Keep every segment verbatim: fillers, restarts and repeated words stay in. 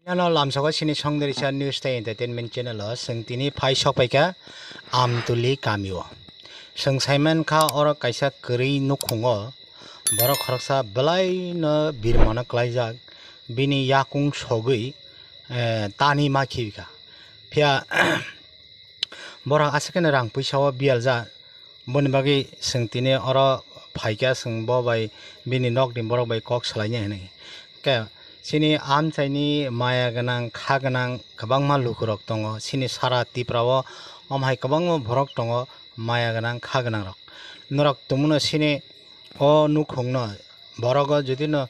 Nano lamsogo sini Songderisa News tei Entertainment channel o chwng tini phai sok paikha Amtuli kamio. Chwng saimankha oro kaisa kwrwi nukhungo borok khoroksa belaino birmano klaijak, bini yakung sogwi, eh, tani ma khibikha. Phiya borok aswk kheno rang puisa o bialjak, boni bagwi chwng tini oro phaikha, chwng bo bai bini nokni borok bai kok salaina hinwi. Khe chini amchaini maya gwnang, kha gwnang kwbangma lukurok tongo. Chini sara Tripura o omo hai kwbangma borok tongo, maya gwnang, kha gwnang rok. Norok tongmano chini o nukhungno borok o jodi no,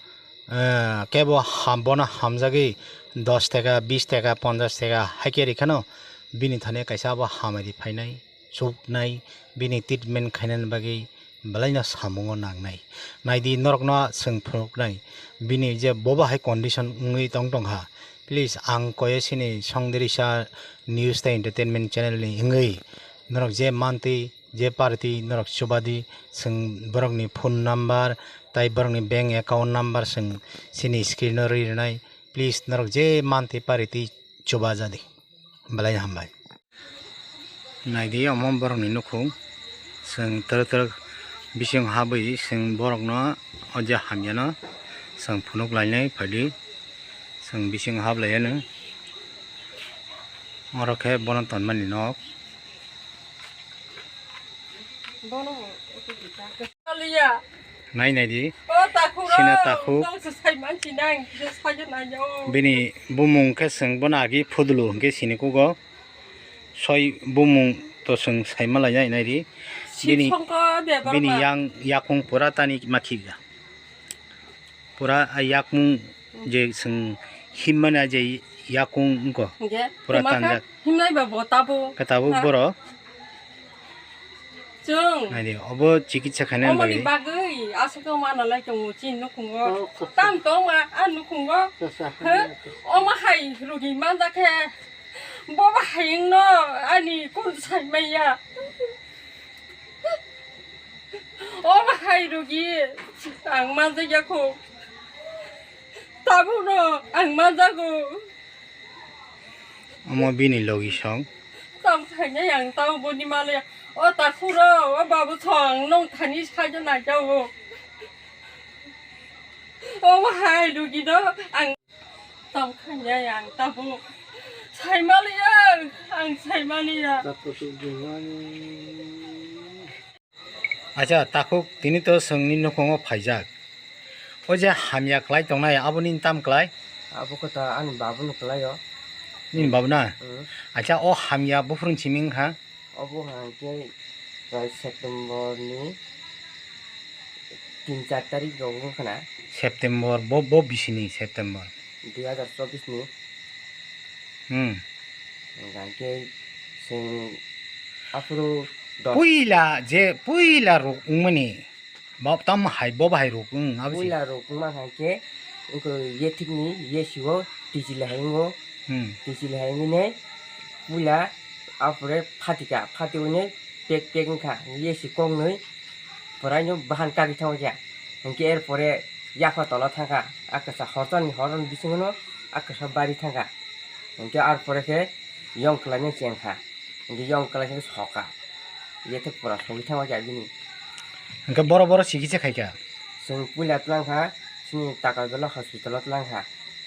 eh, kebo ham, bono hamjagwi dos taka, bis taka, ponjas taka haikhe rikhano bini thani kaisa abo hamari phainai, chuknai, bini treatment khainani bagwi belaino samungo nangnai. Naidi norokno chwng phunuknai, bini je bobo hai condition wngwi tong tongkha, please ang koye sini Songderisa News tei Entertainment channel ni wngwi norok je mantwi je party norok chubadi, chwng borokni phone number tai borokni bank account number chwng chini screen o rwi rwnai. Please norok je mantwi party chubajadi. Belai hambai. Naidi omo borokni nukhung, chwng twrwk twrwk bising habwi chwng borokno o je hamyano chwng phunuk lainai phaidi chwng bising hablaiano. Oro khe bono tonmani nok. Nai nai di. O takhuk sina rok, takhuk. Nang se sai man si nang, se sai yo nai yo. Bini bumung khe chwng bono agi phudulu hwnkhe sini kugo. Soi bumung to chwng sai malai nai nai di. Sik bini, songkho de bini borok ba. Yang yakung pura tani makhiga. Pura a yakmung je chwng himmani je yakung wngkho. Hingke pura twma kha tanjak. Himnai ba bo tabuk. Khe tabuk ha? Borok. Chwng. Naidi, obo chikitsa khainani omoni bagwi. Bagwi aswk wng mano lai tongo chini nukhungo. Oh, kha, kha. Tam tongma a nukhungo. Kha, kha. He? Omo hai rugi manjak khe. Bo bahai wngno ani kun sai maya. O bahai rugi ang manjakya kho. Tabukno ang manjago. Omo bini logi song. Tam khainai ang tamo boni male. O takhuro, o babu song, nong thani saja naikya o. O bahai rugi no ang Tam khainai ang tabuk. Saimaliya, ang saimaliya. Acha, takhuk tini to chwngni nukhungo phaijak. O je hamya klai tongnai, aboni tam klai? Abo khe ta ani babuni klai o. Nini babu na? Hmm. Acha, o hamya buphuruni simi wngkha? Obo hwnkhe prai September ni tin char tarik rok wngkha na. September, bo, bo bisini September. Dui hazar chobbish ni. Hmm. Hwnkhe chwng aphuru dos. Puila je, puila rok wngmani. Bo tam hai, bo bahai rok wng, abo se. Puila rok wngma hwnkhe, wngkhe yethikni yesigo tichili hai wngo. Hmm. Tichili hai wngwi nai puila apore phatika, phati wngwi nai pek pek wngkha, yesi koknwi puraino bahan kagwi thango kya. Hwnkhe er pore yapha tola thangkha, a kwsa horchani horoni bisingono a kwsa bari thangkha. Hwnkhe ar pore khe yong kwlaino chengkha. Hwnkhe yong kwlai khe soka. Yethek pora sogwi thangma khe bini. Hwnkhe boro boro chikitsa khaikha? Chwng puila twlang kha, chini Takarjala hospital o twlang kha.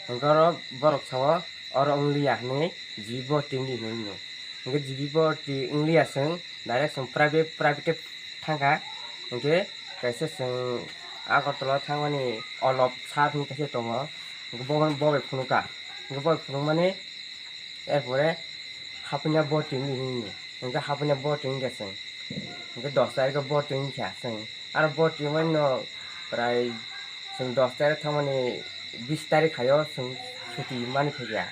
Hwnkhe oro borok sao oro wngliya hwnwi G B bhorti wngdi hwnwi no. Hwnkhe G B bhorti wngliya chwng direct chwng private, private thangkha. Hwnkhe kaisa chwng Agartala thangmani Olop sir hwnwi kaisa tongo. Hwnkhe bo, bo bai phunukha. Hwnkhe bo bai phunukmani Erpore haphuina bhorti wngdi hinwi, hwnkhe haphuina bhorti wngkha chwng, hwnkhe dos tarikho bhorti wngkha chwng. Aro bhorti wngmani no prai chwng dos tarik thangmani bis tarik haio chwng chuti mani phaikha.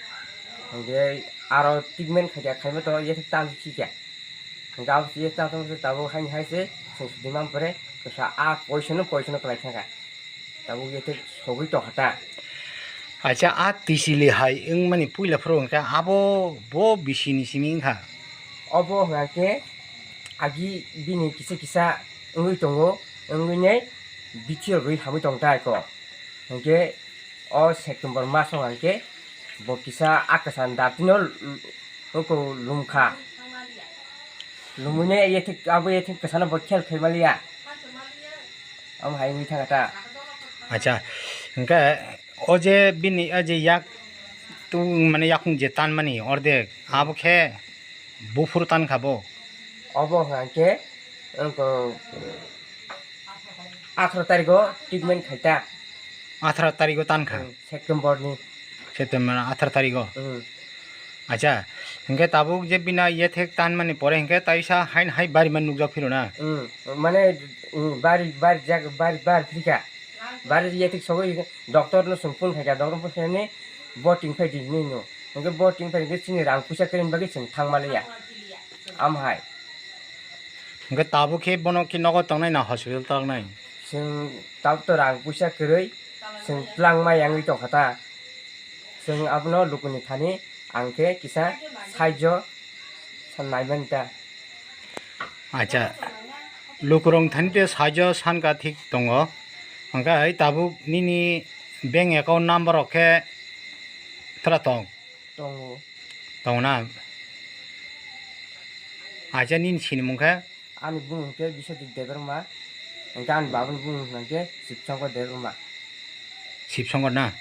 Hwnkhe aro treatment khaikha, khaima to yethek tam sikha. Hwnkhe abo yethek tam tongma se tabuk haini hai se chwng chuti man pore kwsa a poisono poisono kwlai thangkha. Tabuk yethek sogwi tongkha ta. Acha, a tisili hai wngmani puila phuru hwnkhe abo bo bisini simi wngkha? Obo hwnkhe agi bini kisa kisa wngwi tongo, wngwi nei bithi rwi hamwi tong ta eko. Hwnkhe o September maso hwnkhe Bo kisa a kwcham dartino l-, l-, oko lumkha. Lumwini yethik, abo yethik kwchano bo khel khai maliya. Omo hai wngwi thangkha ta. Acha, hwnkhe o je bini, o je yak tung, mane yakung je tanmani ordek, abo khe buphuru tankha bo? Obo hwnkhe, wngkha atharo tarigo treatment khaita. Atharo tarigo tankha? Hmm, September ni. September atharo tarigo? Hmm. Acha, hwnkhe tabuk je bina yethek tanmani pore hwnkhe taisa hain hai bariman nukjak phiro na? Hmm, mane, hmm, bari, bari jag-, bari, bari phirikha. Bari yethek sogwi doctor no chwng phone khaikha, doctor phone khainani bo ting phai di hinwi hino. Hwnkhe bo ting phai hwnkhe chini rang puisa kwrwini bagwi chwng thangma liya. Amhai. Hwnkhe tabuk khe bono khe nogo tongnai na hospital tongnai? Chwng tabuk to rang puisa kwrwi, chwng twlang ma yangwi tongkha ta. Chwng abono lukuni thani ang khe kisa saijo san naimani ta. Acha, lukurok thani te saijo sanka thik tongo. Hwnkhe ai tabuk nini bank account number rok khe tra tong? Tongo. Tong na? Acha, nini sinimung khe? Ani bumung khe Biswajit Debbarma, hwnkhe ani babani bumung hwnkhe Sibsongkor Debbarma. Sibsongkor na?